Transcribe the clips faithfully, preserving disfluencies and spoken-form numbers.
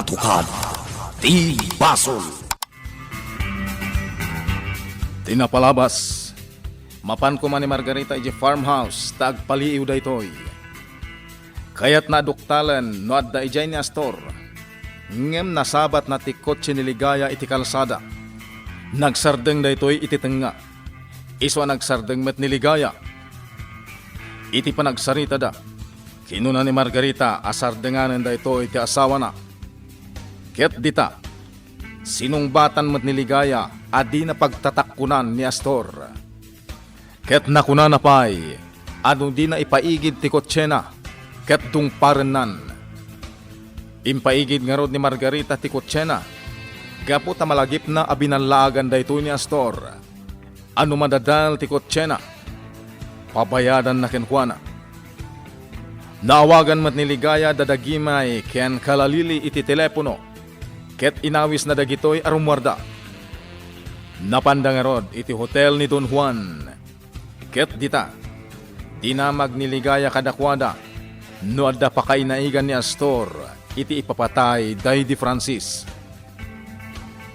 Tukad ti basol. Ti napalabas, mapan koma ni Margarita idiay farmhouse ta agpaliiw daytoy. Kayatna a duktalen no adda idiay ni Astor, ngem nasabatna ti kotse ni Ligaya iti kalsada. Nagsardeng daytoy iti tengnga. Isu a nagsardeng met ni Ligaya. Iti panagsaritada, kinuna ni Margarita a sardenganen daytoy ti asawana. Ket dita, sinungbatan met ni Ligaya a dina pagtatakkunan ni Astor. Ket nakunana pay a no dina ipaigid ti kotsena, ket dungparennan. Impaigid ngarud ni Margarita ti kotsena, gapu ta malagipna a binallaagan daytoy ni Astor. A no madadael ti kotsena, pabayadanna kenkuana. Naawagan met ni Ligaya da Dagimay ken Kalalili iti telepono, ket inawisna dagitoy a rummuarda. Napanda ngarud iti hotel ni Don Juan, ket dita, dinamag ni Ligaya kadakuada no adda pakainaigan ni Astor iti ipapatay daydi Francis.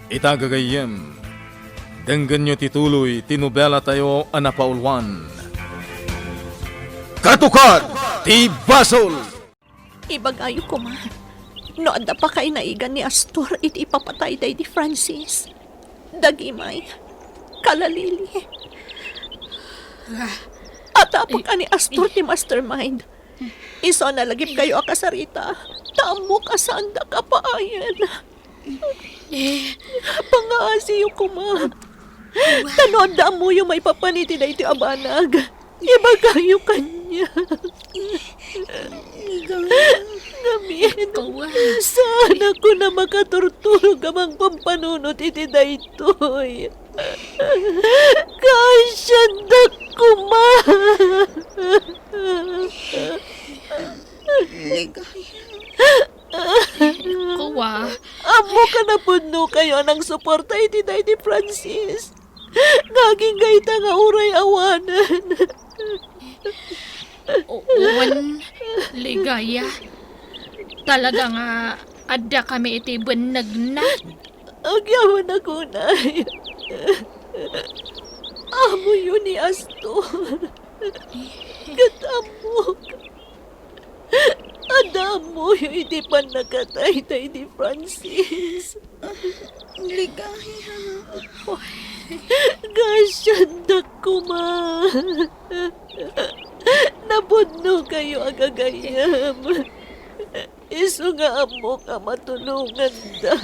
Ita gagayyem, denggenyo ti tuloy ti nobelatayo a napauluan. Katukad ti Basol! Ibagayo koma, no adda pakainaigan ni Astor iti ipapatay daydi Francis, Dagimay, Kalalili. Ah, atapek a ni Astor ti mastermind. Isu a nalagipkayo a kasarita, ta ammok a saanda kapaayen. Eh. Pangaasiyo koma. Ta no adda ammoyo maipapan iti daytoy a banag, ibagayo kaniak. Ligaya. Ngamin, ikaw, ah. Saanak a makaturturog a mangpampanunot iti daytoy. Kaasiandak koma. Ligaya. Kuwa. Ammok a napudnokayo a nangsuporta iti daydi Francis. Nga agingga ita nga uray awanen. O-, wen, Ligaya. Talaga nga adda kami iti bennegna. Agyamanak unay. Amoyo ni Astor. Ket ammok. Adda ammoyo iti pannakatay daydi Francis. Ligaya. Kaasiandak koma. Napudnokayo a gagayyem. Isu nga ammok a matulonganda.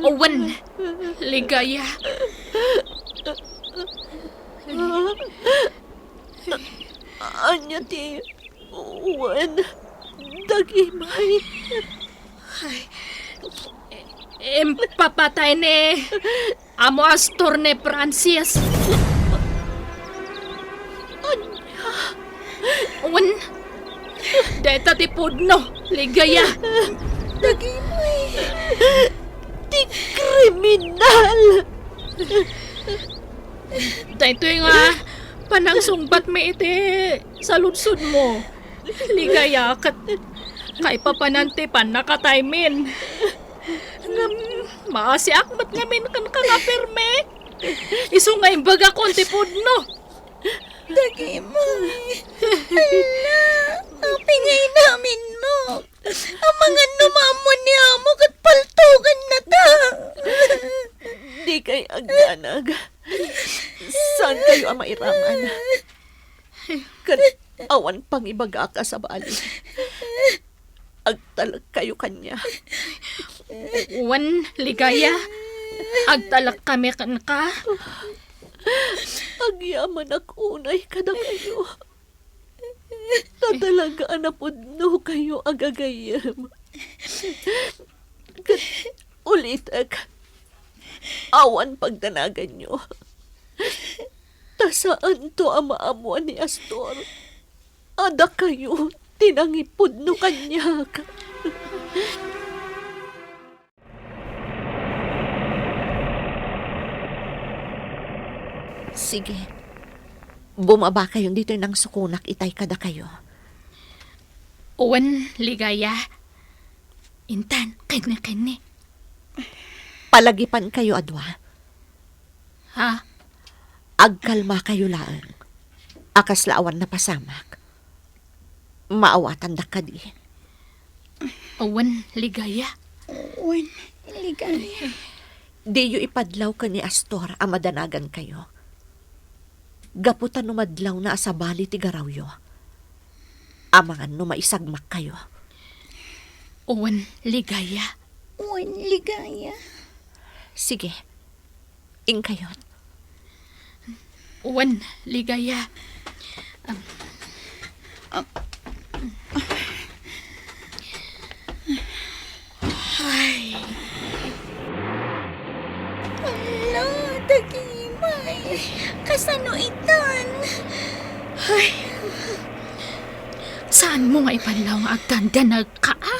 Wen, Ligaya. Ania ti wen, Dagimay? Ay, impapatay ni Amo Astor ni Francis. Ania? Wen, dayta ti pudno, Ligaya. Dagimay. Ti kriminal. Daytoy nga panangsungbatmi iti saludsodmo, Ligaya, ket kaipapanan ti pannakataymin. Ngem maasiak met ngamin kenka nga permi. Isu nga imbagakon ti pudno. Dagimay. Ala, apay nga inaminmo? Amangan no maammuan ni amo ket paltogannata. Dikay agdanag. Saankayo a mairaman. Ket awan pangibagak a sabali. Agtalekkayo kaniak. Wen, Ligaya. Agtalekkami kenka. Agyamanak unay kadakayo. Ta talaga a napudnokayo a gagayyem. Ket ulitek, awan pagdanaganyo. Ta saanto a maammuan ni Astor a dakayo ti nangipudno kaniak. Sige. Bumabakayon ditoy nangsukonak itay kadakayo. Wen, Ligaya. Intan, kenni, kenni. Palagipankayo a dua. Ha? Agkalmakayo laeng. A kasla awan napasamak. Maawatandak kadi. Wen, Ligaya. Wen, Ligaya. Diyo ipadlaw ken ni Astor a madanagankayo. Gapu ta no madlawna a sabali ti garawyo, amangan no maisagmakkayo. Wen, Ligaya. Wen, Ligaya. Sige, inkayon. Wen, Ligaya. Am, am, ay. Ala, dagimay. Kasano itan? Ay. Saanmo nga ipadlaw nga agdandanag ka, a?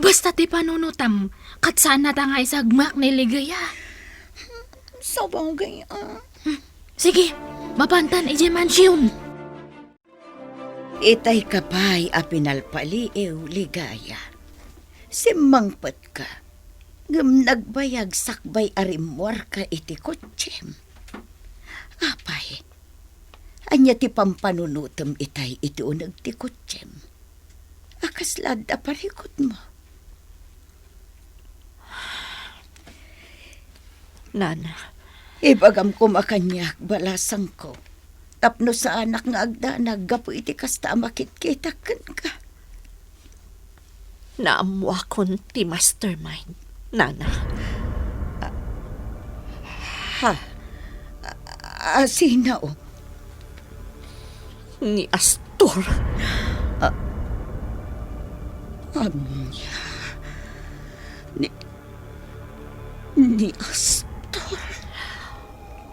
Basta ti panunotam, ket saannata nga isagmak ni Ligaya. Sabagay, a. Sige, mapantan idiay mansion. Itay ka pay a pinalpaliiw, Ligaya. Simmangpetka, ngem nagbayag sakbay a rimmuarka iti kotsem. Apay, ania ti pampanunotem itay iti uneg ti kotsem? A kasla adda parikutmo? Nana. Ibagam koma kaniak, balasangko, tapno saanak nga agdanag gapu iti kasta a makitkitak kenka. Naammoakon ti mastermind, Nana. A-, ha? A-, a-, sino? Ni Astor. A-, ania? Ni, ni Astor?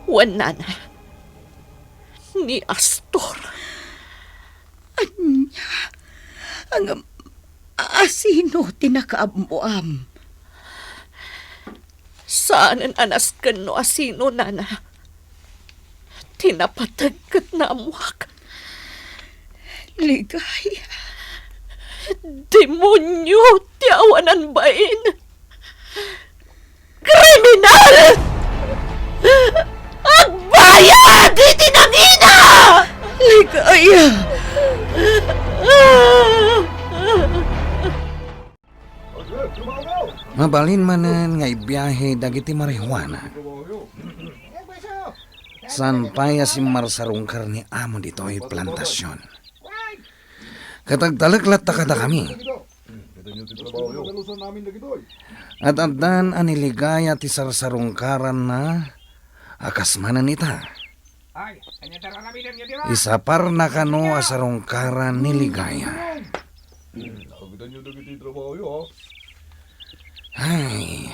Wen, Nana. Ni Astor. Ania? Ngem, a-, asino ti nakaammoam? Saanen a nasken no asino, Nana. Ti napateg ket naammoak. Ligaya. Demonio ti awanan bain. Kriminal! Agbayad iti nangina! Ligaya! Mabalin manen nga ibiahe dagiti marihuana. Saan pay a simmarsarungkar ni amo ditoy plantasion. Ket agtalek latta kadakami. Ad-addan a ni Ligaya ti sarsarungkaranna a kas manen ita. Isaparna kano a sarungkaran ni Ligaya. Ay,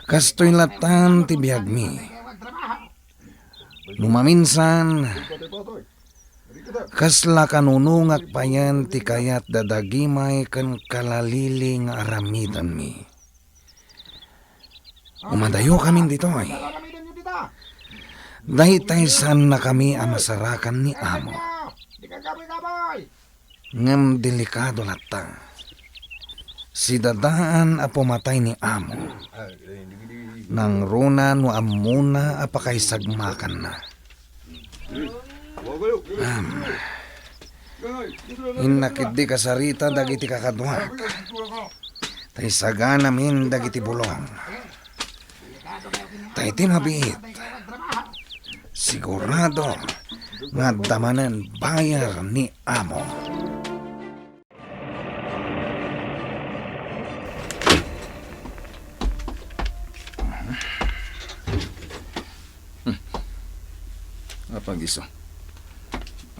kastoy lattan ti biagmi. No maminsan, kasla kanunongak payen ti kayat da dagimay ken kalalili nga aramidenmi. Umadayokamin ditoy. Daytay saannakami a masarakan ni amo. Ngem delikado latta. Sidadaan a pumatay ni amo. Nangruna no ammona a pakaisagmakanna. Am. Innak idi kasarita dagiti kakaduak. Tay saganamin dagiti bulong. Tay ti mabiit. Sigurado nga adda manen buyer ni amo. Hmm. Apag-isu.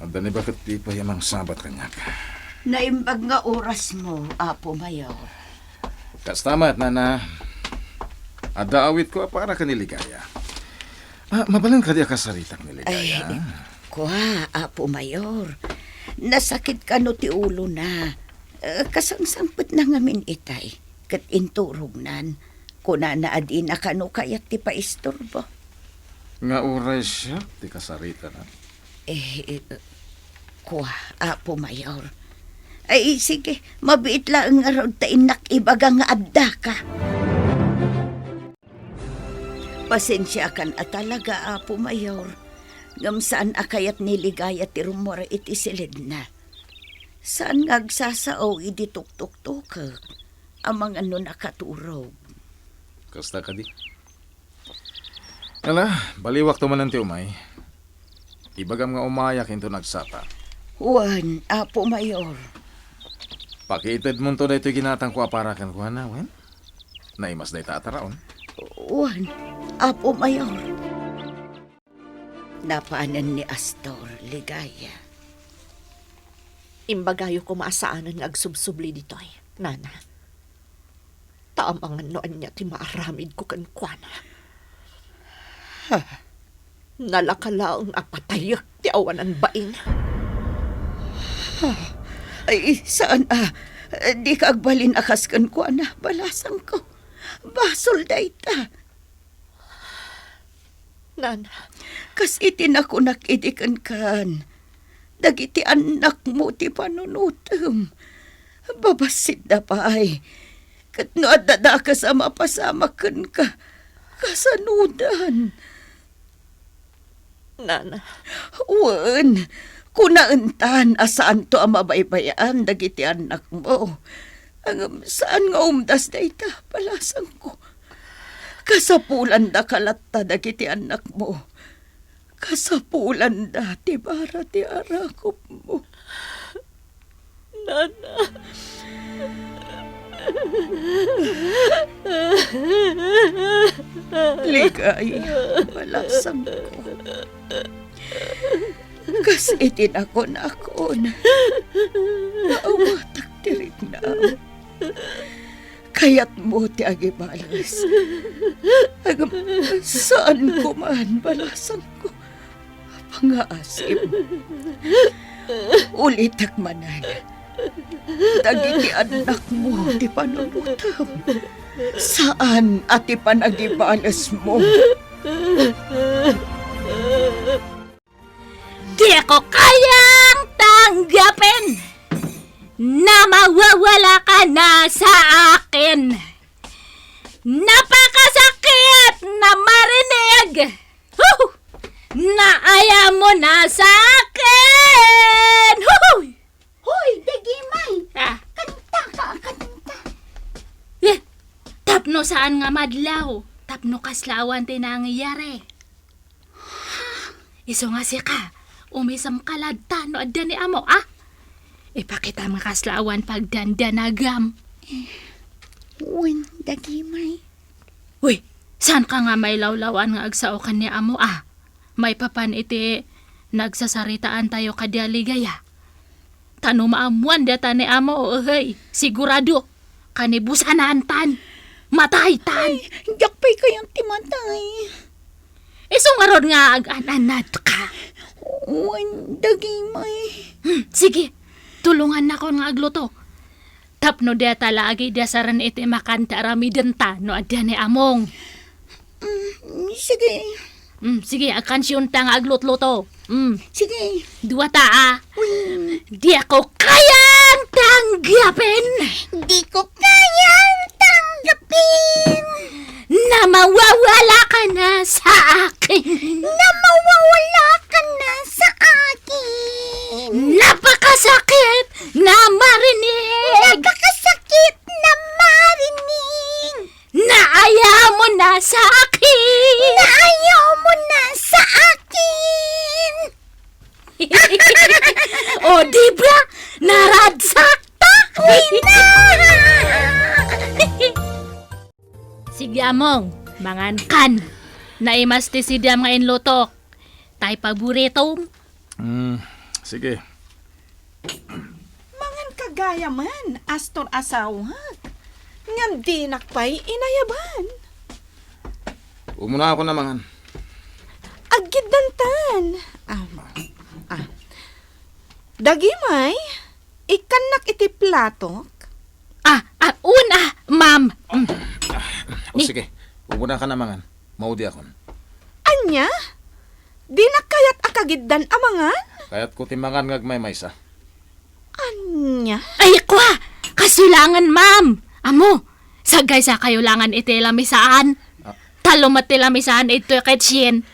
Adda ni baket ti pay a mangsabat kaniak. Naimbag nga orasmo, Apo Mayor. Kasta met, Nana. Adda awitko a para ken ni Ligaya. Ah, mabalin kadi a kasaritak ni Ligaya? Ay, kua, Apo Mayor. Nasakit kano ti ulona. Eh, kasangsangpetna ngamin itay. Ket inturognan. Kunana a dina kano kayat ti paisturbo. Nga uray siak ti kasaritana? Eh, eh, kua, Apo Mayor. Ay, sige, mabiit laeng ngarud ta innak ibaga nga addaka. Pasensiakan a talaga, Apo Mayor, ngem saan a kayat ni Ligaya ti rummuar iti silidna. Saan nga agsasao idi tuktuktukek amangan no nakaturog. Kasta kadi? Ala, baliwakto manen ti umay. Ibagam nga umayak inton agsapa. Wen, Apo Mayor. Pakiitedmonto daytoy ginatangko a para kenkuana, wen? Naimas dayta a taraon. Wen, Apo Mayor. Napanen ni Astor, Ligaya. Imbagayo koma a saanen nga agsubsubli ditoy, nana. Ta amangan no ania ti maaramidko kenkuana. Ha? Nalaka laeng a patayek ti awanan bain. Ha? Ay, saan a, dika agbalin a kas kenkuana, balasangko. Basol dayta. Nana. Kas iti nakunak idi kenkan, dagiti annakmo ti panunotem. Babassitda pay. Ket no adda dakes a mapasamak kenka, kasanodan? Nana. Wen, kunaentan a saanto a mabaybay-an dagiti annakmo. Ngem saan nga umdas dayta, balasangko. Kasapulanda ka latta dagiti annakmo. Kasapulanda ti bara ti arakupmo. Nana. Ligaya, balasangko. Kas iti nakunakon, naawatak ti riknam. Kayatmo ti agibales. Agam-, saan ko man, balasangko. Pangaasim. Ulitek manen. Dagiti annakmo ti panunotem. Saan a ti panagibalesmo. Diko kayang tanggapin na mawawala ka na sa akin. Napakasakit na marinig. Huh! Naaya mo na sa akin. Huh! Hoy, Dagimay! Ah. Kanta ka, kanta. Eh, tapno saan nga madlaw, tapno kasla awan ti nangyari. Isu nga sika, umisem ka latta no adda ni amo, ah? Ipakitam nga kasla awan pagdandanagam. Eh, wen, Dagimay. Uy, saan ka nga mailawlawan nga agsao ken ni amo, ah? Maipapan iti nagsasaritaan tayo kadi a Ligaya. Ta no maammuan dayta ni amo, uhay, sigurado, kanibusanan tan. Matay tan. Ay, diak pay kayat ti matay. Isu ngarud nga agan-anad ka. Wen, Dagimay. Hmm, sige, tulongannakon nga agluto. Tapno dayta la agidasaran iti makanta aramidenta no adda ni among. Mm, sige. Mm, sige, agkansionta nga aglutluto. Mm. Sige. Duata, ah. Uy. Diko kayang tanggapin. Diko kayang tanggapin. Na mawawala ka na sa akin. Na mawawala ka na sa akin. Napakasakit na marinig. Napakasakit na marinig. Naayaw mo na sa akin. Naayaw mo na sa akin. O, di ba? Naragsak ta! Uy na! Sige, Among, mangan kan. Naimas ti sidiam nga inlutok. Tay paborito. Mm, sige. Mangan ka gayam, Astor asawak. Ngem dinak pay inayaban. Umuna ako na mangan. Aggiddantan. Ah, ah. Dagimay, ikkannak iti platok. Ah, ah, una, ma'am. Mm. O, ni- sige. Umuna ka na mangan. Maudiakon. Ania? Dinak kayat a kagiddan a mangan? Kayatko ti mangan nga agmaymaysa. Nya? Ay, kwa! Kastoy langen, ma'am! Ammo, saggaysakayo langen iti lamisaan. Ah. Tallo met ti lamisaan idtoy ket sien.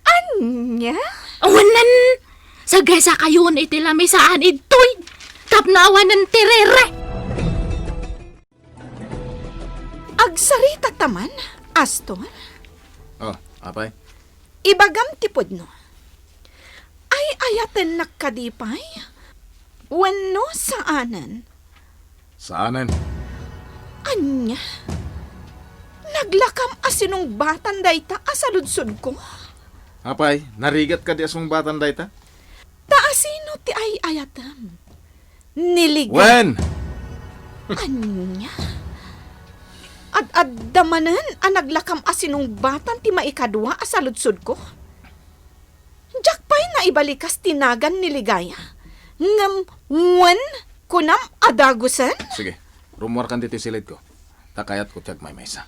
Anya? Awanen! Saggaysakayon iti lamisaan idtoy. Tapno awanen ti rere. Agsarita ta man, Astor? Oh, apay? Ibagam ti pudno. Ay-ayatennak kadi pay? Wenno saanen? Saanen. Anya? Naglakam a sinungbatan dayta a saludsodko? Apay, narigat kadi a sungbatan dayta? Ta asino ti ay-ayatem? Ni Liga. Wen! Ania? Ad-adda manen a naglakam a sinungbatan ti maikadua a saludsodko? Diak pay naibalikas ti nagan ni Ligaya, ngem wen, kunam a dagusen? Sige, rummuarkan ditoy silidko. Ta kayatko ti agmaymaysa.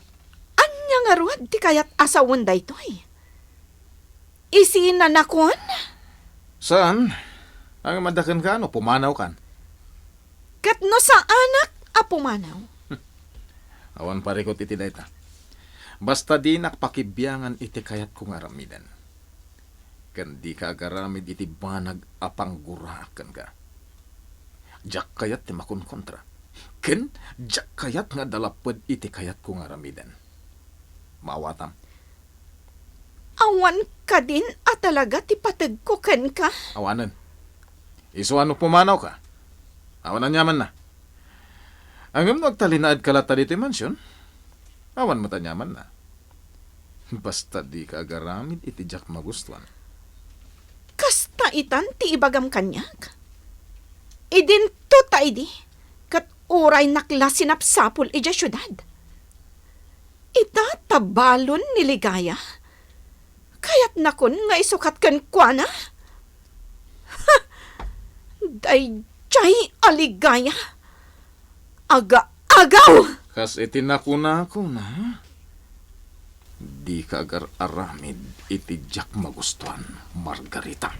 Ania ngarud ti kayat a sawen daytoy? Isinanakon? Saan? Ang madaken ka, no pumanawkan? Ket no saanak a pumanaw? Awan parikut iti dayta. Basta dinak pakibiangan iti kayatko nga aramiden. Ken dika agaramid iti banag a pangguraak kenka. Diak kayat ti makonkontra. Ken diak kayat nga adda lapped iti kayatko nga aramiden. Maawatam. Awan kadin a talaga ti pategko kenka? Awanen. Isu a no pumanawka, awan aniamanna. Ngem no agtalinaedka latta ditoy mansion, awan met aniamanna. Basta dika agaramid iti diak magustuan. Kasta itan ti ibagam kaniak? Idinto ta idi, ket uraynak la sinapsapul idiay siudad. Ita ta balon ni Ligaya? Kayatnakon nga isukat kenkuana? Ha! Daydiay a Ligaya! Aga-agaw! Kas iti nakunakona, dika agar-aramid iti diak magustuan, Margarita.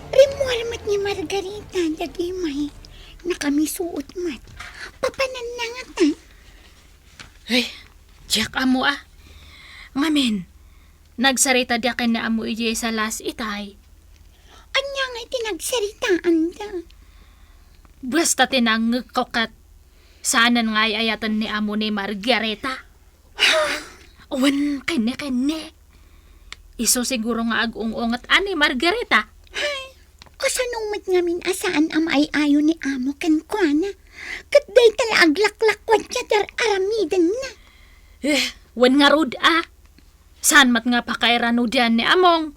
Rimmuar met ni Margarita, dagimay. Nakamisuot met. Papananna ngata. Ay, diak ammo a. Ngamin, nagsarita diak ken ni ammo idiay salas itay. Ania nga iti nagsaritaanda? Basta ti nangngegko ket saanen nga ay-ayaten ni ammo ni Margarita. Ha? Wen, kenne, kenne. Isu siguro nga ag-ung-unget a ni Margarita. Ay, kasano met ngamin a saan a maay-ayo ni amo kenkuana? Ket dayta la aglaklakkuan ti ar-aramidenna. Eh, wen ngarud a. Saan met nga pakairanudian ni among?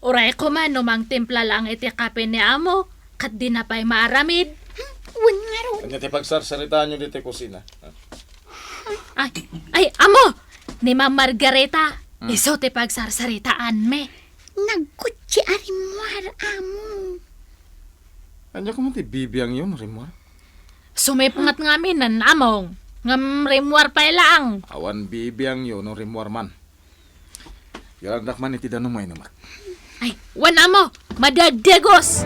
Uray koma no mangtimpla laeng iti kape ni amo, ket dina pay maaramid. Hmm, wen ngarud. Ania ti pagsarsaritaanyo ditoy kusina? Ay, ay, amo! Ni Ma'am Margarita, Hmm. isu ti pagsarsaritaanmi. Nagkutsi a rimmuar, amo. Ania koma ti bibiangyo no rimmuar? Sumipnget ngamin, among. Ngem rimmuar pay laeng. Awan bibiangyo no rimmuar man. Yalandak man iti danum nga inumak. Ay, wen amo, madagdagos!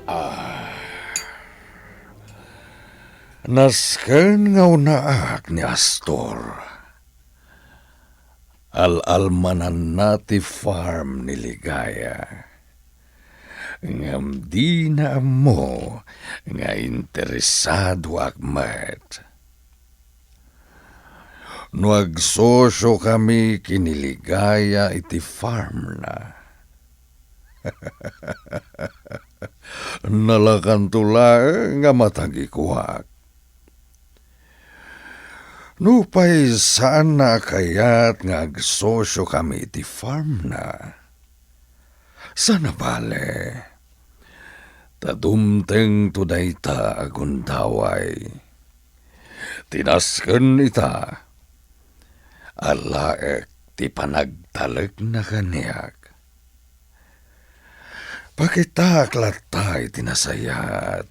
Ah. Nasken nga unaak ni Astor. Al-almananna ti farm ni Ligaya. Ngem dina ammo nga interesadoak met. No agsosiokami ken ni Ligaya iti farmna, nalakanto laeng a matagikuak. Nupay saanna a kayat nga agsosiokami iti farmna, sana bale, ta dumtengto dayta a gundaway. Ti nasken ita, alaek ti panagtalekna kaniak. Pakitaak latta iti nasayaat.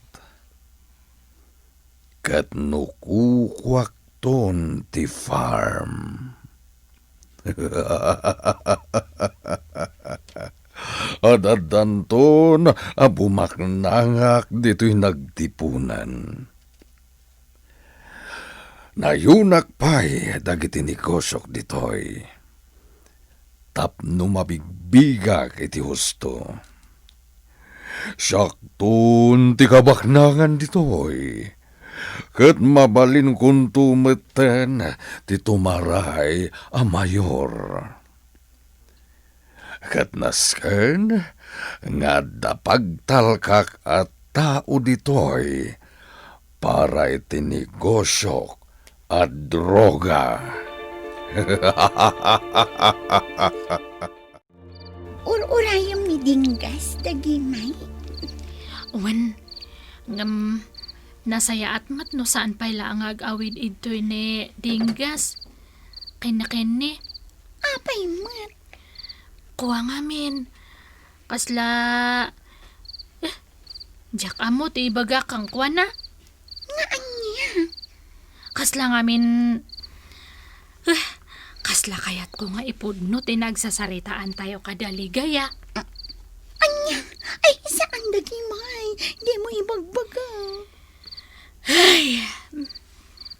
Ket no kukuakton ti farm. ad-addanton a bumaknangak ditoy nagtipunan. Nayunak pay dagiti negosiok ditoy tapno mabigbigak iti husto. Siakton ti kabaknangan ditoy, ket mabalinkonto metten ti tumaray a mayor. Ket nasken nga adda pagtalkak a tao ditoy para iti negosiok a droga. Ur-urayem ni Dinggas, Dagimay. Wen, ngem, nasayaat met no saan pay la nga ag-awid idtoy ni Dinggas. Kenni, kenni. Apay met? Kua ngamin. Kasla, eh, diak ammo ti ibagak kenkuana. Nga ania? Kasla ngamin, eh, kasla kayatko nga ipudno ti nagsasaritaantayo kada Ligaya. A-, ania? Ay, saan, Dagimay. Dimo ibagbaga. Ay,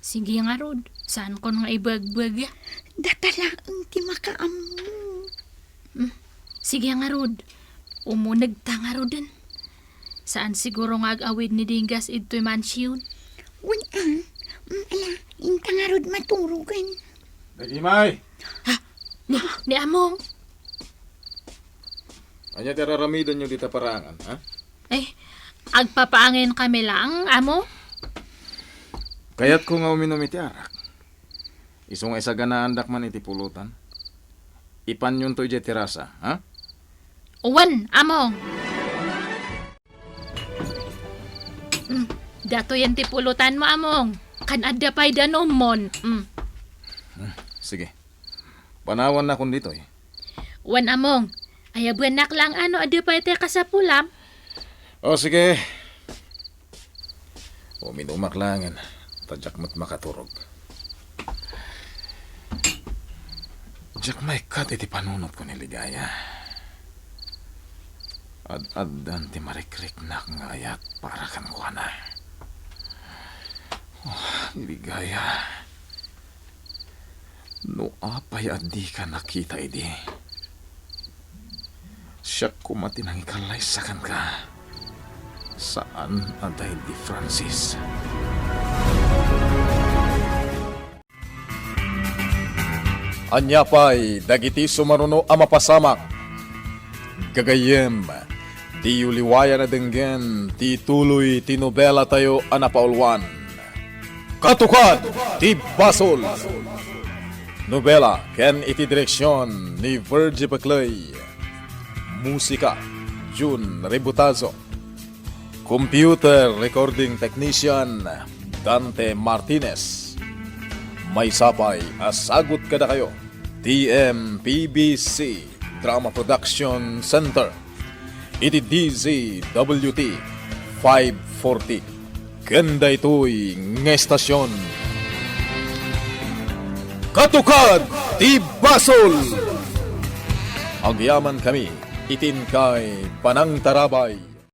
sige ngarud, saankon nga ibagbaga. Data laeng ti makaammo. Hmm, sige ngarud, umunegta ngaruden. Saan siguro nga ag-awid ni Dinggas idtoy mansion? Wen a, mm, ala, inta ngarud maturogen. Dagimay! Ha? Ni, ni Among? Ania ti ar-aramidenyo dita paraangan, ha? Ay, agpapaangenkami laeng, Amo. Kayatko nga uminum iti arak. Isu nga isaganaandak man iti pulutan. Ipanyonto idiay terasa, ha? Wen, Among. Mm, datoyen ti pulutanmo, Among. Kan adda pay danumon. Mm. Hmm, sige. Panawannakon ditoy. Wen, Among. Ayabennak laeng no adda pay ti kasapulam. O, sige. Uminumak laengen, ta diak met makaturog. Diak maikkat iti panunotko ni Ligaya. Ad-addan ti marikriknak nga ayat para kenkuana. Oh, Ligaya. No apay a dika nakita idi, siak koma ti nangikallaysaka kenka. Saan a daydi Francis. Ania pay dagiti sumaruno a mapasamak? Gagayyem, diyo liwayan a denggen ti tuloy ti nobelatayo a napauluan, Katukad ti Basol. Nobela ken iti direksion ni Virgie Pecley. Musika, Jun Rebutazo. Computer recording technician, Dante Martinez. Maysa pay a sagut kadakayo, T M P B C Drama Production Center, iti D Z W T five forty. Ken daytoy nga estasion, Katukad ti Basol! Agyamankami iti inkay panangtarabay.